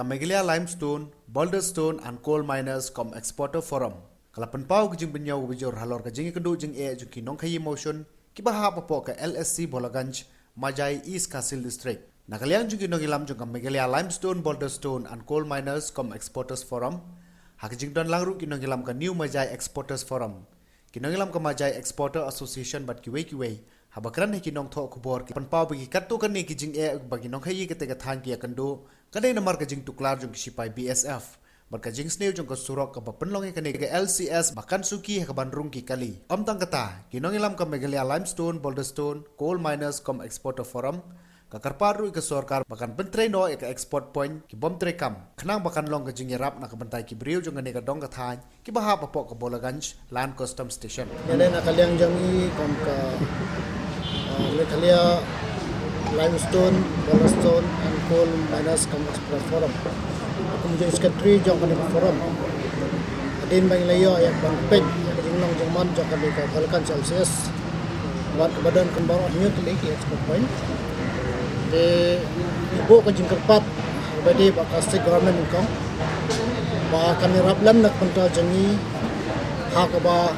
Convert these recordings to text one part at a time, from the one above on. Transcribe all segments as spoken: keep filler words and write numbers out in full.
Meghalaya Limestone, Boulder Stone and Coal Miners cum Exporter Forum ka la pynpaw ka jingpynïaw kaba jur halor ka jingïakynduh jingeh jong ki nongkhaïi mawshun kiba hap hapoh ka L S C Bolaganj, Majai, East Khasi Hills District. Na ka liang jong ki nongïalam jong ka Meghalaya Limestone, Boulder Stone and Coal Miners cum Exporters Forum, ha ka jingdon lang ruh ki nongïalam ka New Majai Exporters Forum, ki nongïalam ka Majai Exporter Association bad kiwei kiwei, haba kren ha ki nongthoh khubor ki pynpaw ba ki katto katne ki jingeh ba ki nongkhaïi katei ka thaiñ ki ïakynduh ka dei namar ka jingtuklar jong ki shipai B S F bad ka jingsniew jong ka surok kaba pynlong ïa kane ka L C S ba kan suki ha kaban rung ki kali. Ym tang kata, ki nongïalam ka Meghalaya Limestone, Boulder Stone, Coal Miners cum Exporter Forum ka kyrpad ruh ïa ka sorkar ba kan pyntrei noh ïa ka export point ki bym treikam, khnang ba kan long ka jingïarap na ka bynta ki briew jong kane ka dong ka thaiñ kiba hap hapoh ka Bolaganj Land Customs Station. Ngi na ka liang jong ngi kum ka, uh, Meghalaya Limestone, Boulder Stone and Coal Miners cum Exporter Forum, kum jong secretary jong kane ka forum, hadien ba ngi la ïoh ïa ka ban peit ïa ka jinglong jingman jong kane ka Bolaganj L C S, bad kaba don kumba hynñiew tylli ki export point, te ngi buh ka jingkyrpad ba dei ba ka state government nyngkong ba kan ïarap lem na ka bynta jong ngi, ha kaba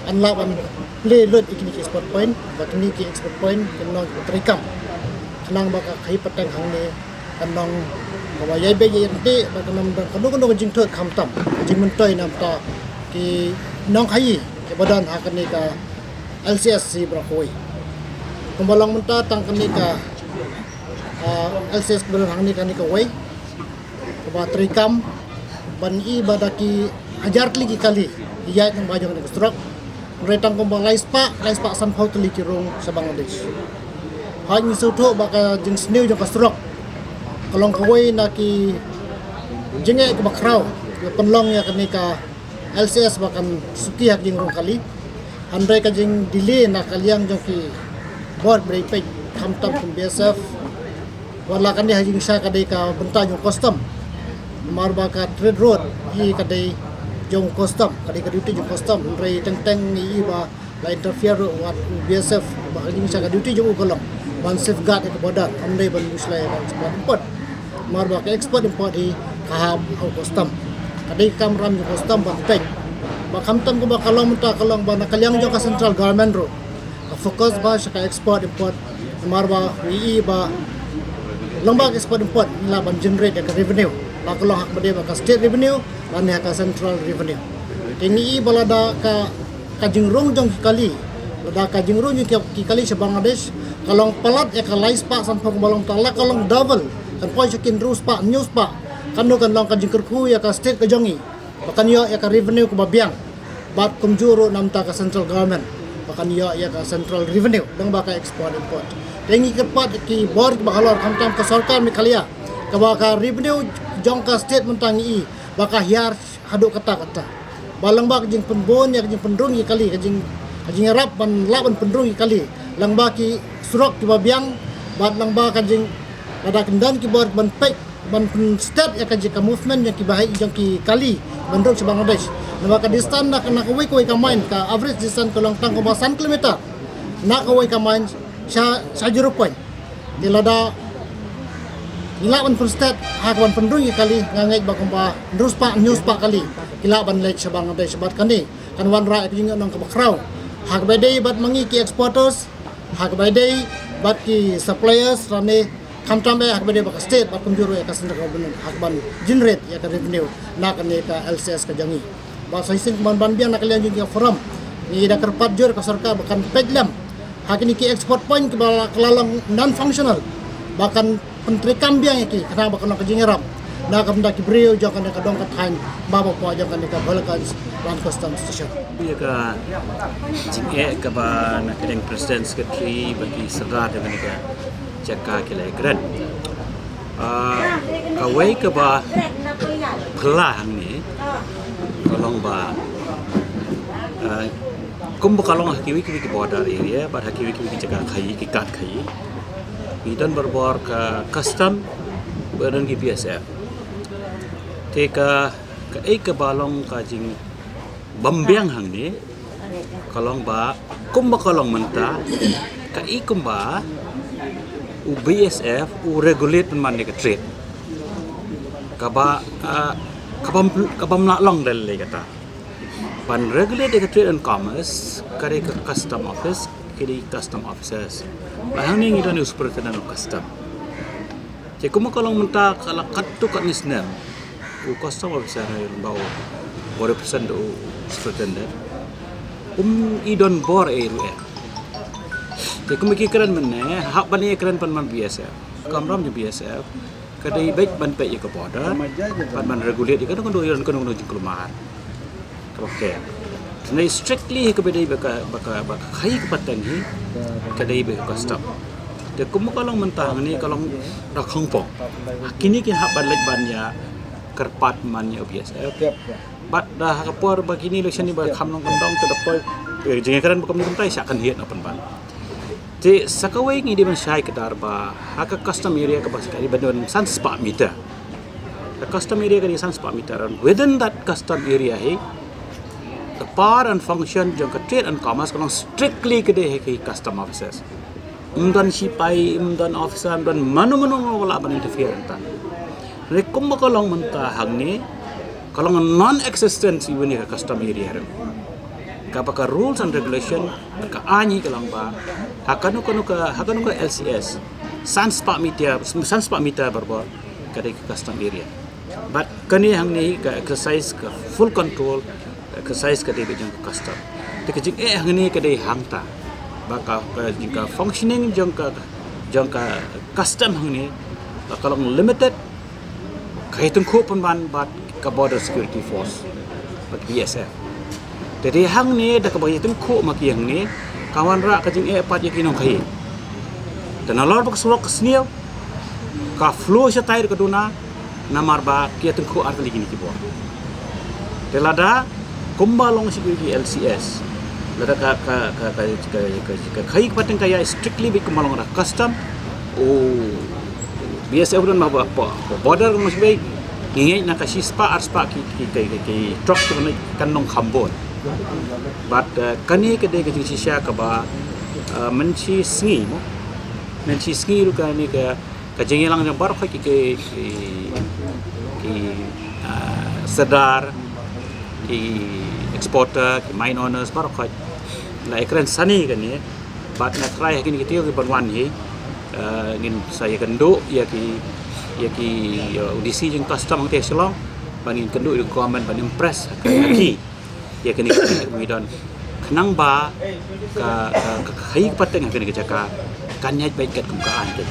kan lah ban plie lut ïa kine ki export point, ba kine ki export point kin long kiba treikam, khnang ba ka khaïi pateng hangne kan long kaba ïai beit ïai ryntih, ba kan ym don kano kano ka jingthut khamtam ka jingmyntoi na ka bynta ki nongkhaïi kiba don ha kane ka L C S baroh kawei. Kumba long mynta tang kane ka, ah, L C S kaba don hangne kane kawei kaba treikam, ban ïohi ba da ki hajar tylli ki kali ki ïaid lyngba jong kane ka surok. Hynrei tang kumba lai spah, lai spah sanphew tylli ki rung sha Bangladesh. Hynrei ngi sngewthuh ba ka jingsniew jong ka surok ka long kawei na ki jingeh kiba khraw kiba pynlong ïa kane ka L C S ba kan suki ha ka jingrung kali. Hynrei ka jingdelay na ka liang jong ki bor ba dei peit, khamtam kum B S F, wat la kane ha jingshisha ka dei ka bynta jong custom. Namar ba ka trade road hi ka dei jong custom, ka dei ka duty jong custom. Hynrei teng teng ngi ïohi ba la interfere ruh wat u B S F, ba ka jingshisha ka duty jong u ka long ban safeguard ïa ka border, ym dei ban ïuh shlei ïa ka export import. Namar ba ka export import hi ka hap ha u custom. Ka dei ka kamram jong custom ban peit. Ba khamtam kumba ka long mynta ka long ba na ka liang jong ka central government ruh ka focus bha sha ka export import. Namar ba ngi ïohi ba lyngba ka export import ngi lah ban generate ïa ka revenue, la ka long ha kaba dei ba ka state revenue lane ha ka central revenue. Te ngi ïohi ba lada ka, ka jingrung jong ki kali, lada ka jingrung jong ki, ki kali sha Bangladesh ka long palat ïa ka lai spah sanphew kumba long mynta, la ka long double, kan poi sha ki hynriew spah, hynñiew spah, kano kan long ka jingkyrkhu ïa ka state ka jong ngi ba kan ïoh ïa ka revenue kaba biang, bad kumjuh ruh na ka bynta ka central government ba kan ïoh ïa ka central revenue lyngba ka export import. Te ngi kyrpad ki bor kiba halor, khamtam ka sorkar Meghalaya, kaba ka revenue jong ka state mynta ngi ïohi ba ka hiar haduh katta katta. Ba lyngba ka jingpynbun ïa ka jingpynrung ïa ki kali, ka jing, ka jingïarap ban lah ban pynrung ïa ki kali lyngba ki surok kiba biang, bad lyngba ka jing, lada kin don ki bor ban peit, ban pynsted ïa ka jing, ka movement jong ki bahai, jong ki kali ban rung sha Bangladesh. Namar ka distance na, na kawei kawei ka mine, ka average distance ka long tang kumba san kilometer na kawei ka mine sha, sha zero point. Te lada ngi lah ban pynsted ha ka ban pynrung ïa ki kali, nga ngeit ba kumba hynriew spah, hynñiew spah kali ki lah ban leit sha Bangladesh. Bad kane kan wanrah ïa ka jingïohnong kaba khraw ha kaba dei bad ma ngi ki exporters, ha kaba dei bad ki suppliers, lane khamtam eh ha kaba dei bad ka state bad kumjuh ruh ïa ka central government, ha ka ban generate ïa ka revenue na kane ka L C S ka jong ngi. Bad sa shisien kumban biang na ka liang jong ka forum, ngi da kyrpad jur ka sorkar ba kan peit lem ha kine ki export point kiba la, ka la long non functional, ba kan pyntreikam biang ïa ki, khnang ba kan long ka jingïarap na ka bynta ki briew jong kane ka dong ka thaiñ, ba, ba hapoh jong kane ka Bolaganj Land Customs Station. Ïa ka jingeh kaba na ka liang president, secretary bad ki sordar jong kane ka jaka ki la ïakren. Ah, kawei kaba phylla hangne ka long ba, ah, kumba ka long ha kiwei kiwei ki border area bad ha kiwei kiwei ki jaka khaïi, ki kad khaïi, ngi don barabor ka custom bad don ki B S F. Te ka, kaei kaba long ka jingbymbiang hangne ka long ba kumba ka long mynta, kaei kumba u B S F u regulate pynban ïa ka trade. Kaba, ah, kaba, kaba mlah long lei lei kata. Ban regulate ïa ka trade and commerce, ka dei ka custom office, ki dei custom officers. Ba hangne ngi don u superintendent of custom. Te kumba ka long mynta ka la katto katne snem, u custom officer ne ba u, u represent u superintendent. Um i don bor ei ruh eh. Te kumba ki kren mynne, hap ban ïa kren pan man B S F. Kamram jong B S F. Ka dei beit ban peit ïa ka border, ban ban regulate ïa ka dong dong ïa ka dong dong jingkulmar. Ka ba ka. Te strictly hi ka ba dei ba ka, ba ka, ba ka khaïi ka pateng hi, ka dei ba ka custom. Te kumba ka long mynta hangne ka long da khongpong. Kine ki hap ban leit ban ïa kyrpad man ïa u B S F. Bad da ha ka por ba kine election ni ba kham long kyndong te da poi. Jingkren ba kam ni kumta sa kan hiat na pynban. Te sa kawei ngi dei ban shai kdar ba ha ka custom area kaba sa ka dei ban don san spah meter. Ka custom area ka dei san spah meter, and within that custom area hi, the power and function jong ka trade and commerce ka long strictly ka dei ha ki custom officers. Ym don sipai, ym don officer, ym don mano mano ba lah ban interfere hangta. Hynrei kumba ka long mynta hangne, ka long non-existence even ïa ka custom area ruh. Kaba ka rules and regulation, ka aiñ hi ka long ba ha kano kano ka, ha kano ka L C S, san spah meter, san spah meter barabor ka dei ka custom area. Bad kane hangne ka exercise ka full control, ka exercise ka dei beit jong ka custom. Te ka jingeh hangne ka dei hangta ba ka, ka jing ka functioning jong ka, jong ka custom hangne ka long limited. Ka ïatyngkhuh pynban bad ka Border Security Force bad B S F. Te dei hangne da kaba ïatyngkhuh ma ki hangne ka wanrah ka jingeh pat ïa ki nongkhaïi. Te nalor ba ka surok ka sniew, ka flow shatai ruh ka duna, namar ba ki ïatyngkhuh artylli kine ki bor. Te lada kumba long shi ki L C S, lada ka, ka, ka khaïi ka pateng ka ïaid strictly beit kumba long da custom, u B S F don ma ba, ba, ba border ka long shi beit, ngi ngeit na ka shi spah ar spah ki, ki, ki, ki, ki truck tu kan, kan long kham bun. Bad, eh, kane ka dei ka jingshisha kaba, eh, mynshi sngi mo. Mynshi sngi ruh kane ka, ka jingïalang jong baroh ki, ki, ki, ki, eh, sordar, ki exporter, ki mine owners baroh. La ïakren sani kane, bad nga trai ha kine ki taïew ki ban wan hi, eh, ngin sa ïakynduh ïa ki, ïa ki, eh, u D C jong custom hangta ha Shillong, ban ngin kynduh ïa u government ban impress ha ki ïa kine ki ngi don. Khnang ba ka, ka, ka khaïi ka pateng ha kane ka jaka kan ïaid beit katkum ka aiñ.